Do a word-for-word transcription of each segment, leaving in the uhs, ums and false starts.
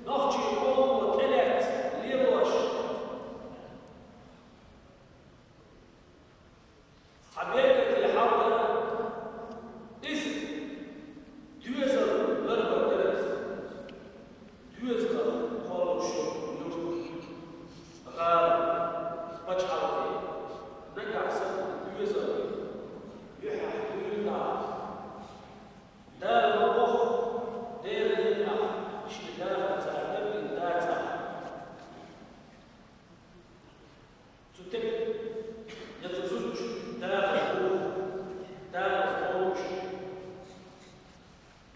Нохчийн къомо тӀелаьцна лелош цхьа беркате хьал дар, иза доьзал ларбар дар из. Доьзалах кхоллаш йола юрт, гӀала, пачхьалкхе, нагахь санна доьзал юьхьехь дуьйна нах. Дала ма бохху, Делан некъахь шен дахар цара дагадина дацахь, цу теган я цу зудчун дахар буху, дакъаза болуш,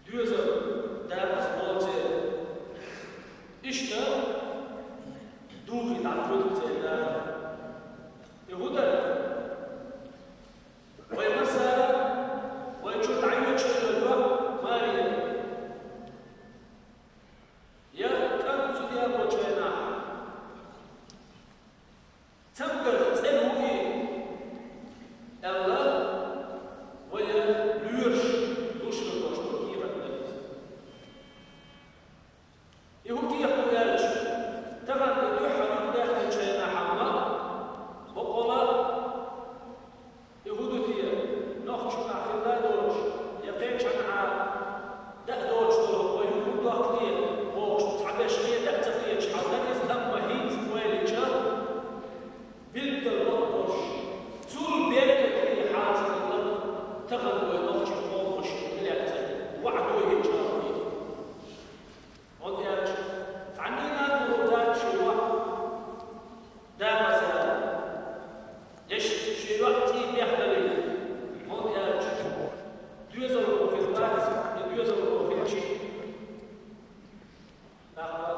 доьзал дакъаза болу церан. Иштта духий дӀатоьду церан дахар. И хӀун дара? Вай массара, вай чу дӀайоьдуш йолу йоӀ маре, я кӀант зуда ян болчу хенахь, цамгарх цӀена ву и, аьлла, вай лоьраша луш хир долуш долу кехат дара иза. И хӀун кехат ду аьлча, тахана и дуьххьара юкъадаьхначу хенахь а, бакъволу, и хӀун ду те, нохчашкахь хилла а доцуш, я кхечанхьа даа доцуш долу вай хӀун дохкале бохуш, цхьаберш хеда а ца хеташ хьал дара иза, амма хӀинца ойла йича, билггал бакъ долуш, цул беркате хьал ца хилла тахана вай нохчийн къоман шен тӀелаьцна ваьӀдо йича а хилла. ХӀунда аьлча цхьанна а нана ву дацахь шен йоӀ дакъаза, я шен йоӀ цӀий бехдарий, хӀунда аьлча доьзалхо хир вац, и доьзалхо хилча, тӀаккха